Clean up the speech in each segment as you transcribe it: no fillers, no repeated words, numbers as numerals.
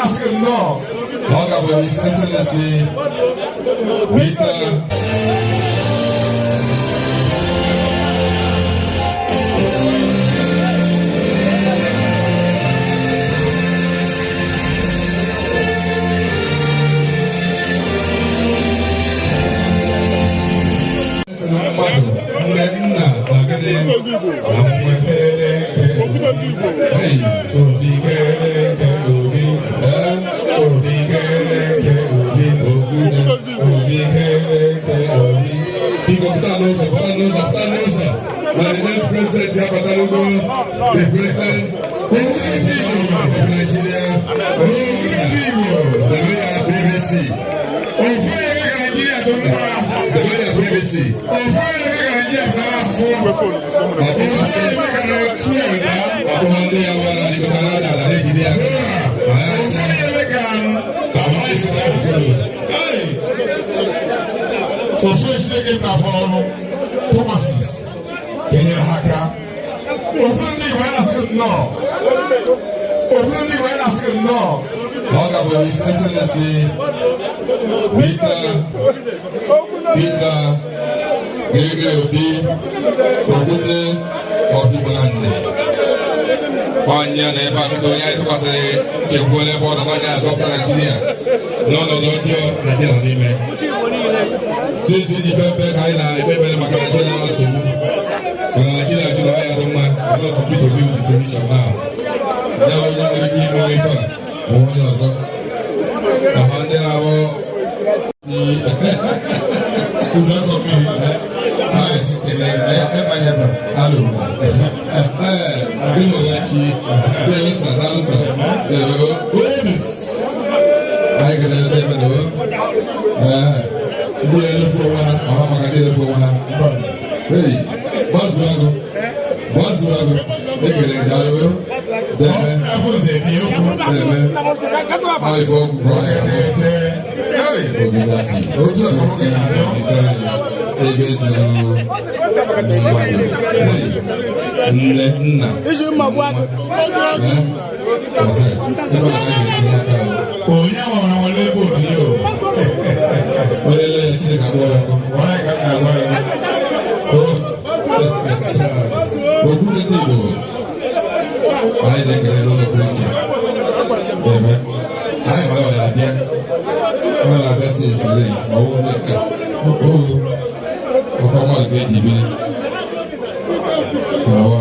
na-asị gị nnọọ. Ọ ga-abụ His Excellency Mr. Mmadụ nne nna na gịnị na mwehere hey obi kereke obi ee obi kereke obi okwute obi kereke obi. Biko pụta n'ụzọ, pụta n'ụzọ, pụta n'ụzọ na the next president ya batalugo, the president ndị Igbo of Nigeria. Ndị Igbo. Debe ya PVC. Ofu onye eme ka Naijiria dị mma. Debe ya PVC. Ofu onye eme ka Naijiria tara afụfụ. Ofu onye eme ka Naijiria daa. Ọ bụghị ndị ya gbara dịkọtara ala ala na-ejide ya. Ofu onye eme ka Hey! Ofu Chineke na-afọ ọrụ Thomasis ga-enyere ha aka. Ofu ndị Igbo, anyị na-asị gị nnọọ. Ofu ndị Igbo, anyị na-asị gị nnọọ. Ọ ga-abụ His Excellency Mr. Peter Gregory Obi, Okwute of Igboland. Onye na ebe a onye anyị tụkwasịrị chekwuola ebe ọ nọ n'onye azọpụta Naijiria n'ọnọdụ ọjọọ Naijiria nọ n'ime. Since dị pepe ka anyị na-ekpe ekpere maka Naijiria na nsogbu. Maka Naijiria jụrụ ahịa dị mma, because Peter Obi the solution now. Ya onye nwere ike ime ife a bụ onye ọzọ. Ọha ndị na-abụ Udo akọ mmiri. Alo. Ịlọghachi. Dee sa, daalụ sa. Dee onus. Anyị gara ebe ebe na ndị na-elefu onwe ha, ọha maka ndị na-elefu onwe ha. Hey, gbazuru agụ. Gbazuru agụ. Ekele, daalụ. Deme. Afọ nze bi okwu. Deme. Ọ ife ọgwụ ka ọ ga-eme. Ete. Hey, Obidati. Otu ọkọ nwoke na-atọ. Ebe zuru mmadụ. Hey, nne nna. Nwa. Ebe a ga-etinye aka. Onye amamara nwere ebe otu ya o. Onye lee ya, Chineke akpọ ya ọkụ. Onye ka m na-agwa ya. Okwute ndị Igbo, anyị na-ekele n'ụzọ pụrụ iche. Eme anyị mara ọ na-abịa, ọ na-abịa si esile ma ọ wụzi nke oru ọkwa mmadụ ka eji biri na wa.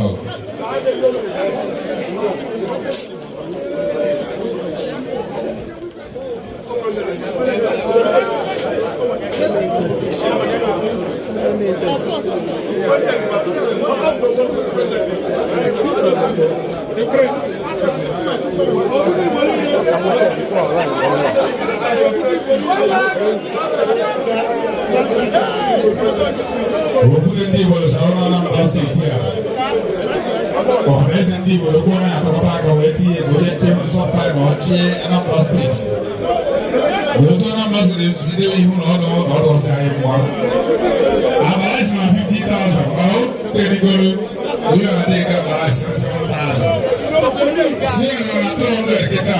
Okwute ndị Igbo sara na Anambra Steeti a. Ọhaneze ndị Igbo ekwu na-atọkọta aka wee tinye ego onye nke nzọpụta ma ọ chie Anambra Steeti. Otu Anambra Steeti si debe ihu na ọdụ na ọdụ ọzọ anyị mma. Abara si na 50,000 mana o terigoro onye adịghị ka abara si 7,000. Si ya nọ na 200 kịta.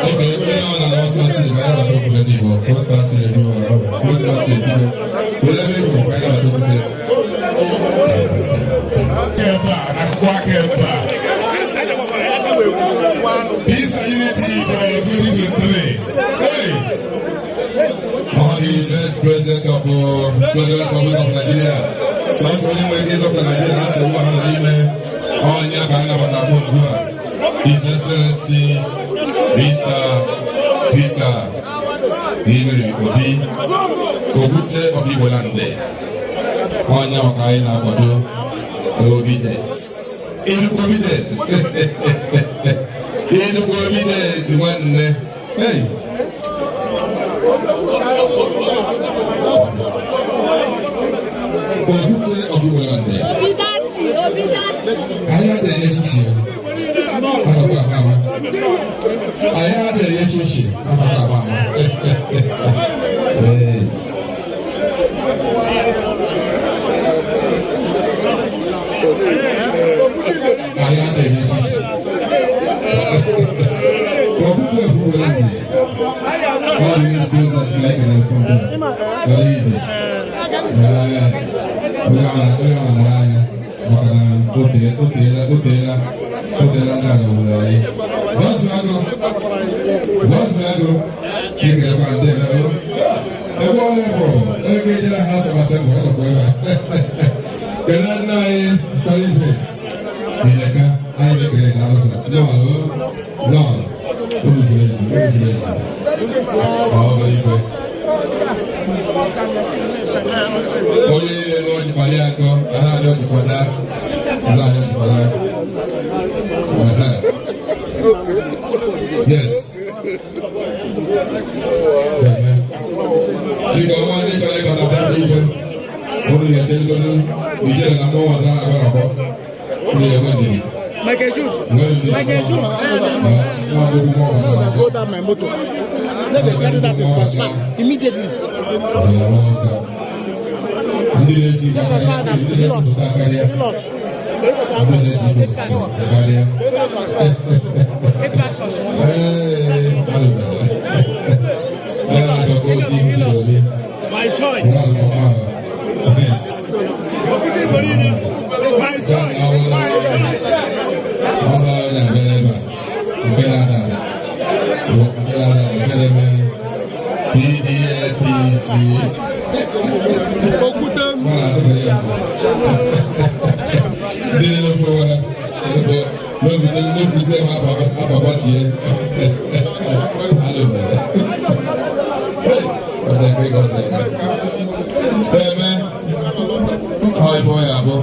Oge onye ọ na West Council, ma anyị nabata okwute ndị Igbo, West Council ebiwo, West Council ebiwo. Onye ebe Igbo, ma anyị nabata okwute. Aka ebe a na akwụkwọ aka ebe a. Peace and unity for 2023. Hey! Ọ the first president of Federal Republic of Nigeria. Sọsọ onye nwere ike ịzọpụta Nigeria na nsogbu ha nọ n'ime. Onye ka anyị nabata afọ ugbu a. His Excellency Mr. Peter Gregory Obi, Okwute of Igboland. Onye ọka anyị na-akwado Obidet. Enugwu Obidet. Enugwu Obidet nwanne. Hey! Okwute of Igboland. Obidati, Obidati. Anyị adịghị enye shishi atakwa ama ama. Anyị adịghị enye shishi atakwa ama ama. Ee. Anyị adịghị enye shishi. Okwute of Igboland. All the next president like an from very easy. Onye ọ na-amụrụ anya maka na o teela, o teela, o teela ndị ala obodo anyị. Bọsụ agụ, bọsụ agụ, ekelekwa ndị ebe ebe ọrụ bụ ego ejere ha asọ masị mbụ ọ nọkwa ebe a. Kelee nna anyị Salives Ileka, anyị na-ekele na alụsa lọọlụ lọọlụ, unu zuru ezu, unu zuru ezu. Ọ bụ ife onye niile na ọjịkpali akọ anaghị ọjịkwada anaghị ọjịkwada. Yes. Dịka ọnwa ndị chọrọ ịbata bịa igwe, unu ga-echegodo ijere na mmọnwụ ọzọ na-agba n'ọgbọ. Unu ga-enwe ndidi. Michael Jude. Michael Jude. No, na go down my motor. Let them carry that in transfer immediately. Ndị na-esi ndị na-esi pụta karịa. Ndị na-esi pụta karịa. Ee, alụbara. Onye na-achọkwa otu ihu dị obi. My choice. Nwa alụmọma ahụ. Yes. My choice. Ọ bụrụ na abịa ebe a, nke na-ada ada, nke na-ada ada, nke na-eme PDAPC. Okwute m. Mụ na-atụ ya mbụ. Ndị na-efe onwe ha, n'ofusi ebe afa tie. Alụbara. Ọ dị nke gọzi ya. Eme, ọ ife ọ ya abụ.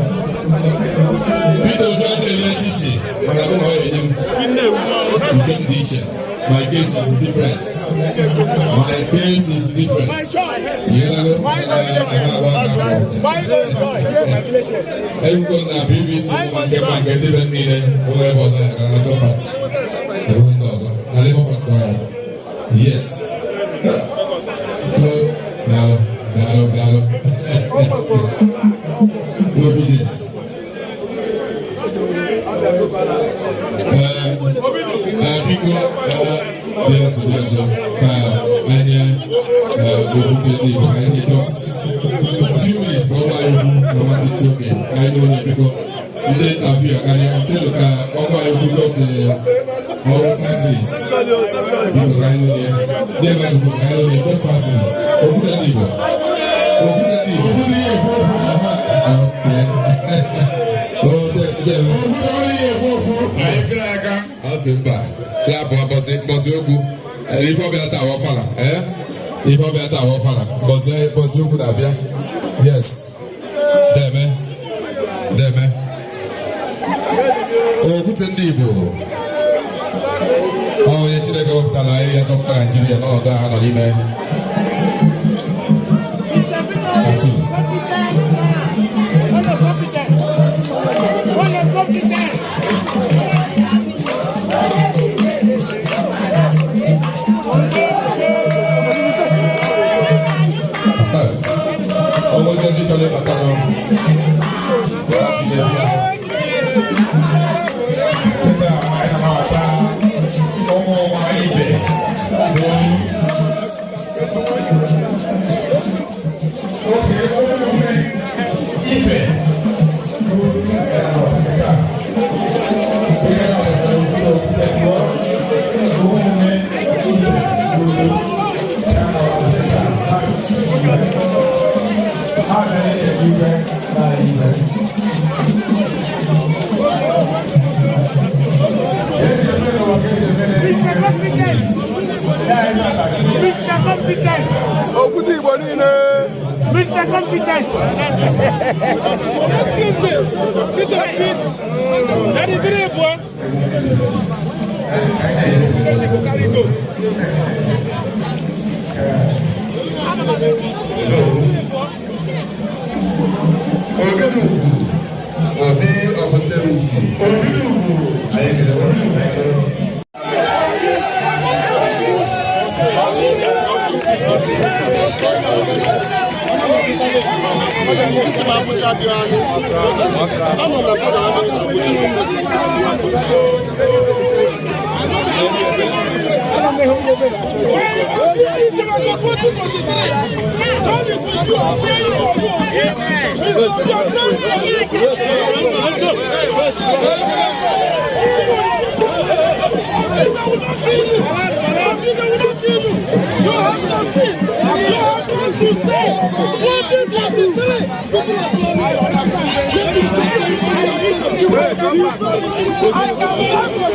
Peter Obi adịghị eme echichi, mana mụ na ọ ya enye m nke m dị iche. My case is different. My case is different. My choice. You know, My choice. Ekwugo na PVC ma nke ma nke ndị be niile onwe ebe ọzọ ya na Labour Party. Ebe ndị ọzọ na Labour Party kwa ya. Yes. Daalụ, daalụ, daalụ. Obedient. Biko, bịa nso, bịa nso ka anyị okwute ndị Igbo, ka anyị just a few minutes ka ọ gwa anyị okwu na nwantịtị oge ka anyị n'onye. Biko, ndị interview akarịa nkelu, ka ọ gwa anyị okwu just ọrụ 5 minutes. Biko, ka anyị n'onye ndị ebe anyị ka anyị n'onye just 5 minutes. Okwute ndị Igbo, okwute ndị Igbo. Aha, okay. Oh, dem. Anyị kere aka. Ọ sị mba, si apụ mbọsị mbọsị okwu. Ife ọbịa taa awọ fala, ee, ife ọbịa taa awọ fala, mbọsị mbọsị okwu na-abịa. Yes, deme, deme, okwute ndị Igbo. Ọ onye Chineke wepụtara anyị ya zọpụta Naijiria n'ọnọdụ a ha nọ n'ime. Asị. One of competent. One of competent. Ọmọ ndị chọrọ ịbata nọ tinyezi ya. Kịta anyị na-anabata ụmụ nwa ibe n'olu. Oke ụmụ ibe n'olu kịta. Ihe na-abata n'obodo okwute pụọ. Ụmụ ibe n'olu. Ya na-abata kịta. Ha bịara igwe na igwe. Mr. Competent. Mr. Competent. Okwute Igbo niile. Mr. Competent. Excuse me, Peter Obi, na the three boy. Go carry go. Obi Obi Anyị kelere. Anọ na border ahụ na Abuja. Ana m ehụ. 2023. God is with you. I'm praying for you. I'm praying for you. Let's go. They will not kill you. They will not kill you. You have to see. You have to stay. 2023. I can